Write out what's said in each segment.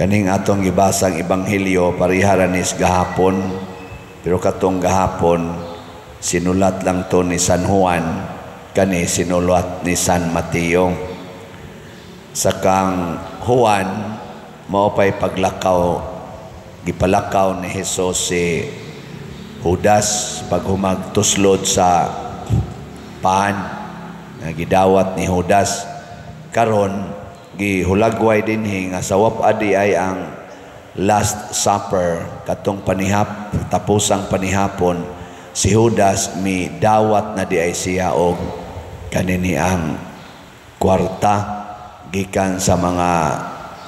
Kaning atong gibasang ebanghelyo pareha ra nis gahapon, pero katong gahapon sinulat lang to ni San Juan, kani sinulat ni San Mateo. Sa kang Juan, mao pay paglakaw, gipalakaw ni Jesus si Judas paghumag tuslod sa paan nga gidawat ni Judas. Karon gihulagway dinhi nga sa wap-adi ay ang Last Supper, katong panihap, tapusang panihapon, si Judas mi dawat na di ay siya og kanini ang kwarta gikan sa mga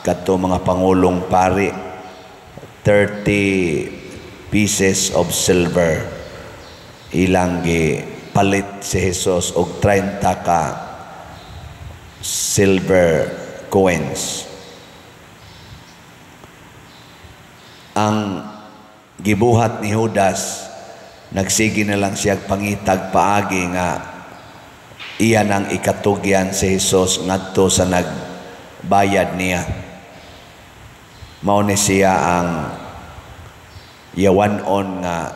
kato mga pangulong pari, 30 pieces of silver. Ilang gi palit si Jesus og 30 ka silver coins. Ang gibuhat ni Judas, nagsige na lang siya pangitag paagi nga iya nang ikatugyan si Jesus ngadto sa nagbayad niya. Mao ni siya ang yawan-on nga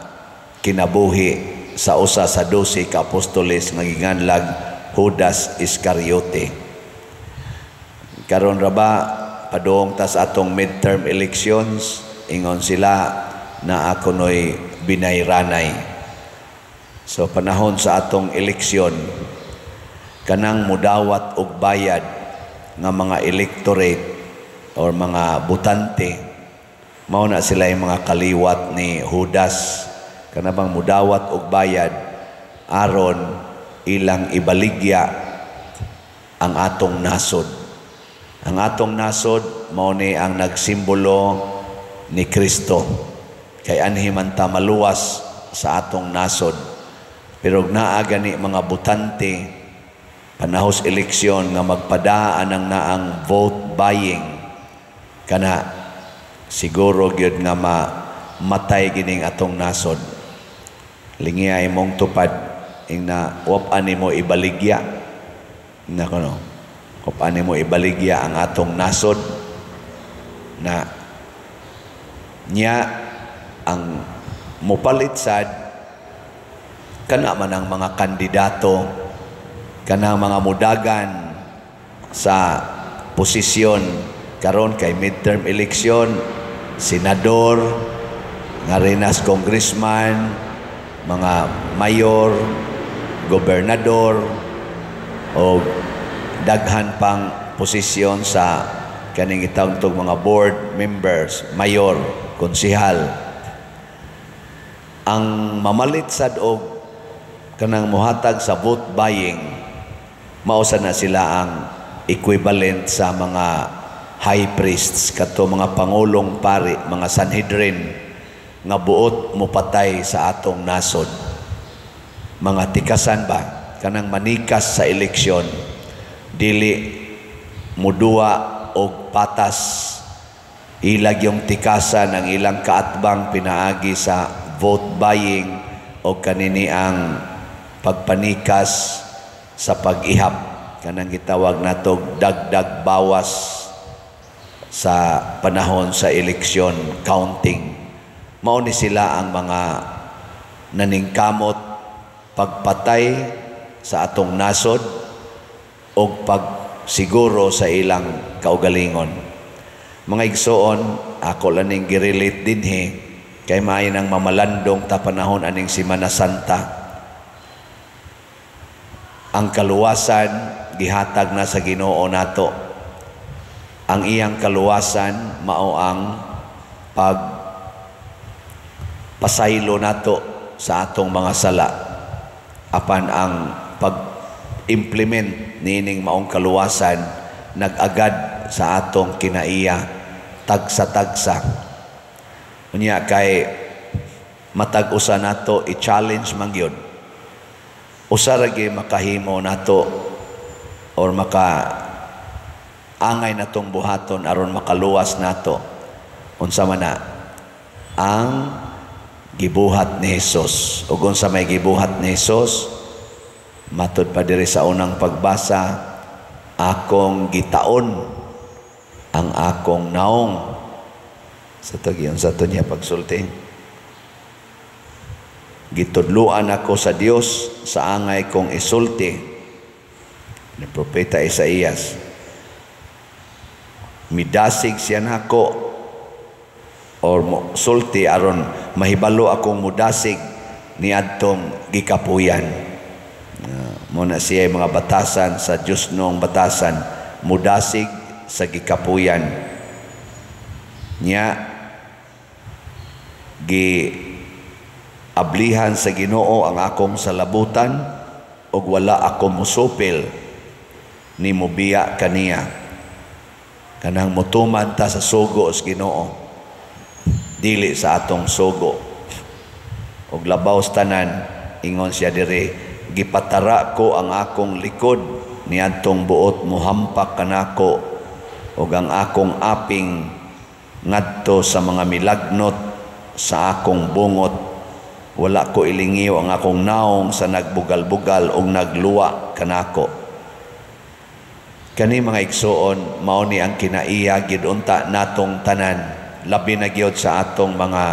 kinabuhi sa usa sa 12 ka apostoles nga giganlag Judas Iscariote. Karon ra ba padung tas atong midterm elections, ingon sila na ako noy binayranay. So panahon sa atong eleksyon, kanang mudawat og bayad nga mga electorate or mga butante, mao na sila yung mga kaliwat ni Judas, kanabang mudawat og bayad aron ilang ibaligya ang atong nasod. Ang atong nasod mao ni ang nagsimbolo ni Kristo. Kay anhi man ta maluwas sa atong nasod. Pero naa gani mga butante panahos eleksyon nga magpadaan ang naang vote buying, kana siguro gyud nga matay gining atong nasod. Lingiya imong tupad ing na wap-an nimo ibaligya na kuno. Wap-an nimo ibaligya ang atong nasod na niya ang mupalit sad kana man ang mga kandidato, kana mga mudagan sa posisyon karon kay midterm election, senador, nga rinas congressman, mga mayor, gobernador, o daghan pang posisyon sa kaning itawag tog mga board members, mayor, konsihal. Ang mamalit sad og kanang muhatag sa vote buying, mausa na sila ang equivalent sa mga high priests, kato mga pangulong pari, mga Sanhedrin nga buot mopatay sa atong nasod. Mga tikasan ba kanang manikas sa eleksyon, dili muduwa og patas, ilag yung tikasan ang ilang kaatbang pinaagi sa vote buying o kanini ang pagpanikas sa pag-ihap, kanang gitawag natog dagdag bawas sa panahon sa eleksyon counting. Mao ni sila ang mga naningkamot pagpatay sa atong nasod og pagsiguro sa ilang kaugalingon. Mga igsoon, ako lang ning girelate dinhi kay maayo nang mamalandong ta panahon aning Semana Santa. Ang kaluwasan gihatag na sa Ginoo nato. Ang iyang kaluwasan mao ang pag pasaylo nato sa atong mga sala. Apan ang pag-implement niining maong kaluwasan nag-agad sa atong kinaiya tagsa-tagsa. Unya kay matag usa nato i-challenge man gyud. Usa ra gyud makahimo nato or maka angay natong buhaton aron makaluwas nato. Unsa man na ang gibuhat ni Hesus? Ug unsa may gibuhat ni Hesus? Matud pa diri sa unang pagbasa, akong gitaon ang akong naong. Sa tagiyon sa to niya pagsulti. "Gitudluan ako sa Dios sa angay kong isulti," ni Propeta Isaías. Midasig siya nako or mo sulti aron mahibalo akong mudasig niadtong gikapuyan. Mo na siya mga batasan sa Dios nong batasan, mudasig sa gikapuyan nya. Gi ablihan sa Ginoo ang akong salabutan ug wala ako musupil ni mubiya kaniya. Kanang mutuman ta sa sugo sa Ginoo, dili sa atong sugo. Ug labaw sa tanan, ingon siya diri, "Gipatara ko ang akong likod niadtong buot mohampak kanako ug ang akong aping ngadto sa mga milagnot sa akong bungot. Wala ko ilingiw ang akong naong sa nagbugal-bugal ug nagluwa kanako." Kani, mga igsuon, mao ni ang kinaiya gid unta natong tanan, labi na gyud sa atong mga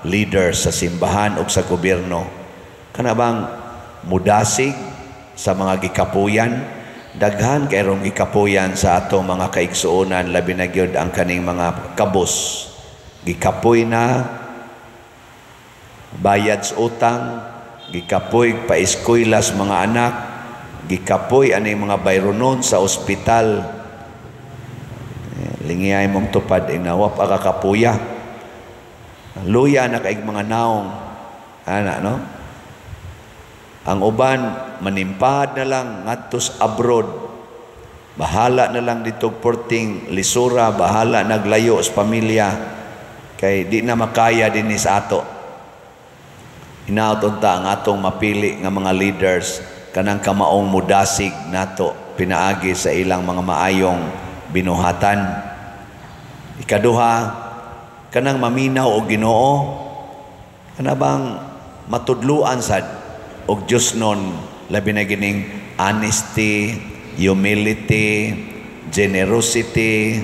leaders sa simbahan ug sa gobyerno. Kana bang mudasig sa mga gikapuyan? Daghan kay rong gikapuyan sa atong mga kaigsuonan, labi na gyud ang kaning mga kabus. Gikapoy na bayad sa utang, gikapoy paeskwela sa mga anak, gikapoy ani mga bayronon sa ospital. Lingiyay mong tupad, inawa pa kakapuya. Luya na kaig mga naong. Ana, no? Ang uban, manimpad na lang ngadto sa abroad. Bahala na lang dito porting lisura, bahala naglayo sa pamilya. Kay di na makaya din ni sa ato. Hinaot unta ang atong mapili nga mga leaders kanang kamaong mudasig nato pinaagi sa ilang mga maayong binuhatan. Ikaduha, kanang maminaw og Ginoo, kana bang matudluan sad og Dios nun, labi na gining honesty, humility, generosity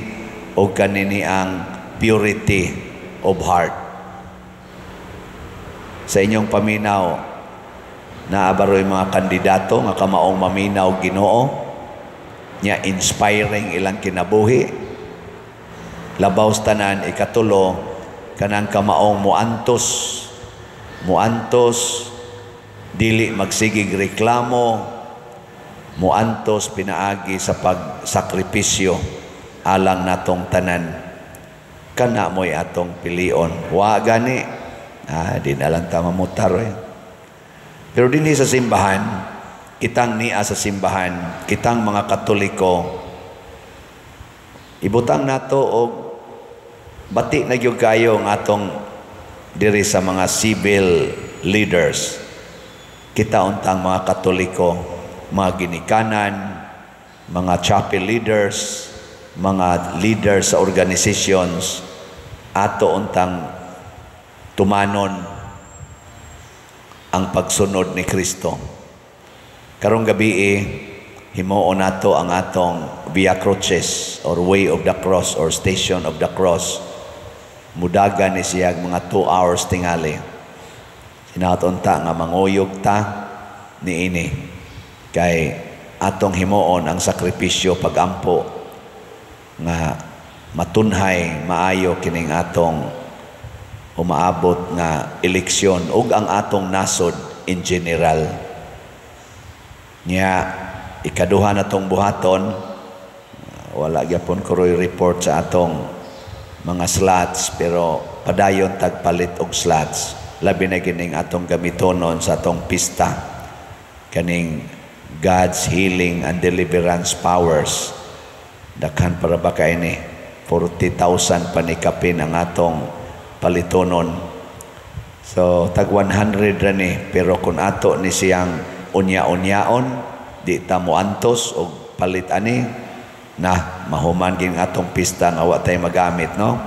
o kanini ang purity of heart. Sa inyong paminaw, naabaroy mga kandidato nga kamaong maminaw Ginoo nya inspiring ilang kinabuhi? Labaw sa tanan, ikatulo, kanang kamaong muantos, muantos, dili magsigig reklamo, muantos pinaagi sa pagsakripisyo alang natong tanan. Kana mo'y atong pilion. Wa gani, di na lang ta mamutar eh. Pero dinhi sa simbahan, kitang nia sa simbahan, kitang mga Katoliko, ibutang nato og bati na gyud kayo ang atong diri sa mga civil leaders. Kita untang mga Katoliko, mga ginikanan, mga chapel leaders, mga leaders sa organizations, ato untang tumanon ang pagsunod ni Kristo. Karong gabi, himuon nato ang atong Via Crucis or Way of the Cross or Station of the Cross. Mudagan ni siya mga 2 hours tingali. Hinaot unta nga manguyog ta niini kay atong himuon ang sakripisyo, pagampo nga matunhay maayo kining atong umaabot nga eleksyon ug ang atong nasod in general. Nya ikaduha na tong buhaton, wala gyapon ko report sa atong mga slots, pero padayon tagpalit og slots, labi na gining atong gamitonon sa atong pista, kaning God's healing and deliverance powers. Daghan para ba kay ni 40,000 panikapin ang atong palitonon. So tag 100 ra ni, pero kung ato ni siyang unya-unyaon, di ta moantos og palit ani na, mahuman ging atong pista nga wa tay magamit, no?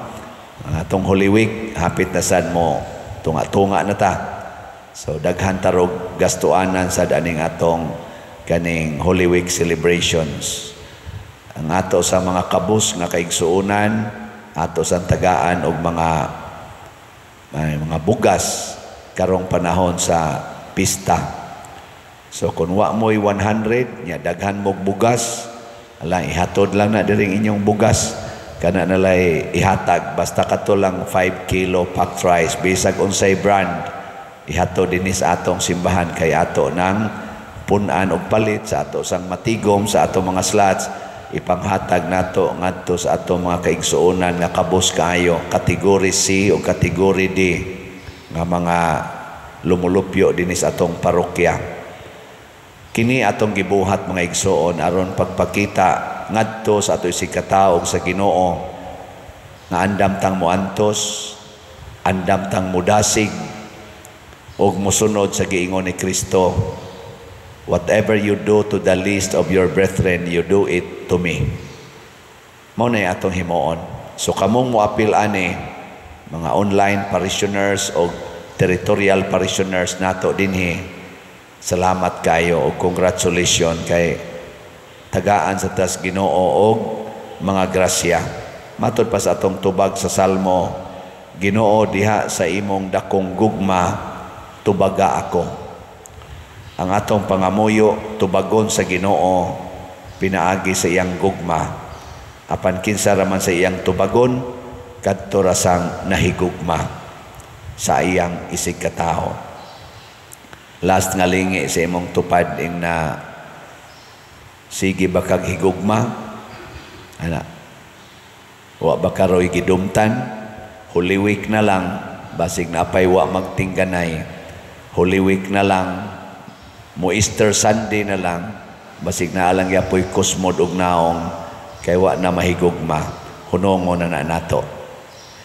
Ang atong Holy Week hapit na sad, mo tunga-tunga na ta. So daghan tarog gastuanan sad aning atong kaning Holy Week celebrations. Ang ato sa mga kabus nga kaigsuonan, Ato sang tagaan og mga ay, mga bugas karong panahon sa pista. So kung wa mo'y 100 nya daghan mog bugas, ala, ihatod lang na diring inyong bugas, kana nalay ihatag, basta kato lang 5 kilo packed rice, bisag unsay brand, ihatod dinhi sa atong simbahan kay ato nang pun-an og palit sa ato sang matigom sa atong mga slots, ipanghatag nato ngadto sa atong mga kaigsuonan nga kabos kaayo, category C o category D nga mga lumulupyo dinhi sa atong parokya. Kini atong gibuhat, mga igsoon, aron pagpakita ngadto sa ato isigkatawo sa Ginoo nga andam tang moantos, andam tang mudasig ug mosunod sa giingon ni Kristo, "Whatever you do to the least of your brethren, you do it to me." Mao na atong himuon. So kamong moapil ani, mga online parishioners o territorial parishioners nato dinhi, salamat kayo o congratulations kay tagaan sa tas Ginoo og mga grasya. Matod pa sa atong tubag sa Salmo, "Ginoo, diha sa imong dakong gugma, tubaga ako." Ang atong pangamuyo, tubagon sa Ginoo pinaagi sa iyang gugma. Apan kinsa ra man sa iyang tubagon, kadto ra sang nahigugma sa iyang isig katawo. Last nga lingi sa imong tupad ing na sige ba kag higugma? Ana. Wa ba karoy gidumtan? Holy Week na lang, basig napay wa magtingganay. Holy Week na lang, mo Easter Sunday na lang, basig na alang yapoy kusmod og naong kay wa na mahigugma. Hunongo na na nato.